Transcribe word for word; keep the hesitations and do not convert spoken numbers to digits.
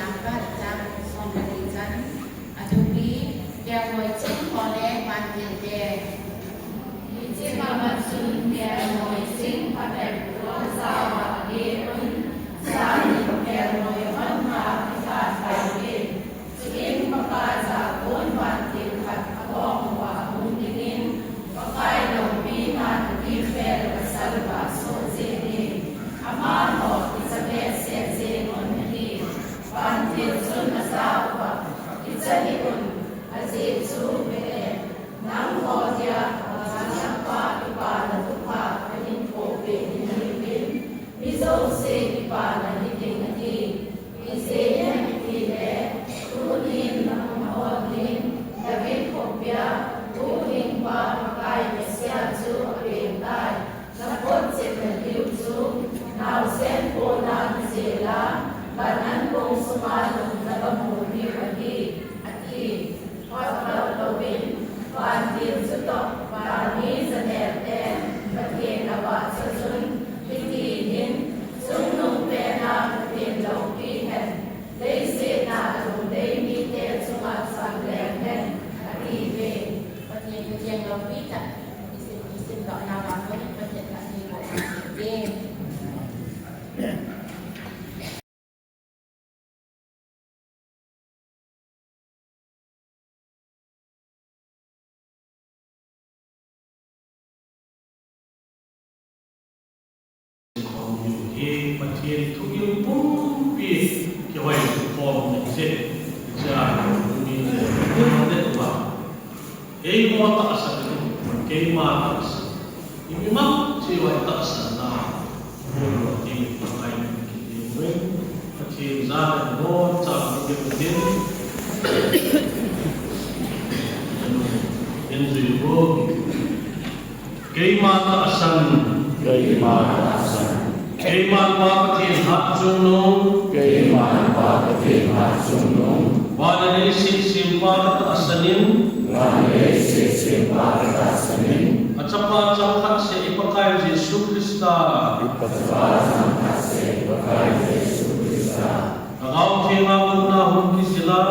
Lampa chang som le li chan. Athupi, kelngoi ching ho le vantil te. Hiche ma ma chun kelngoi ching phabep lou jao a age un, sa in kelngoi hon a kitha thai in. Chuin Pakai ja kon vantil khat ahong uva hung dingin, Pakai loupi na titi fel pasal va soh jengin, amaho kicha behseh jeng un ahi. Vantil chun ajah uva, kicha hih un, ajeh chu ve e, nangho dia Vantilpa kipana thupha kahin pohpeh nahiuvin, mi jouse kipana hiding ahi. Ijeh inem itile, tunin nangho din David khopia huhhingpa Pakai Messiah chu apeng tai. Naphotchetna diu chu naosen pona kijel a, van anbong sunga lum nagamu diu ahi, ati. Phot lou louvin, vantil chutoh, van mi janel ten Pathen avahcha chun, hiti hin, chungnung pena Pathen loupi hen, leiset a alungdei mite chunga changleng hen, ati ve. Pathen, Pathen loupi tah, isim, isim doh nauva kon, Pathen tah ni ko, Pathen. Hi Pathen thu in pumpi kihoi khom ni se, cha ni se, ni se, ni se, Eiho tahsan, keima tahsan. Imacha tahsanna bol lou ding, Pakai min kiti uvin. Pathen jana bol chang uvin. Enjoy bol. Keima tahsan. Keima tahsan. Keiman Pa Pathen hatchungnung. Keiman Pa Pathen hatchungnung. Van le leiset sempa katahsan in. Van le leiset sempa katahsan in. Achapa changkhat seh i Pakai Jesu Christa. Achapa changkhat seh i Pakai Jesu Christa. Lhagao Theng a kona hung kijil a.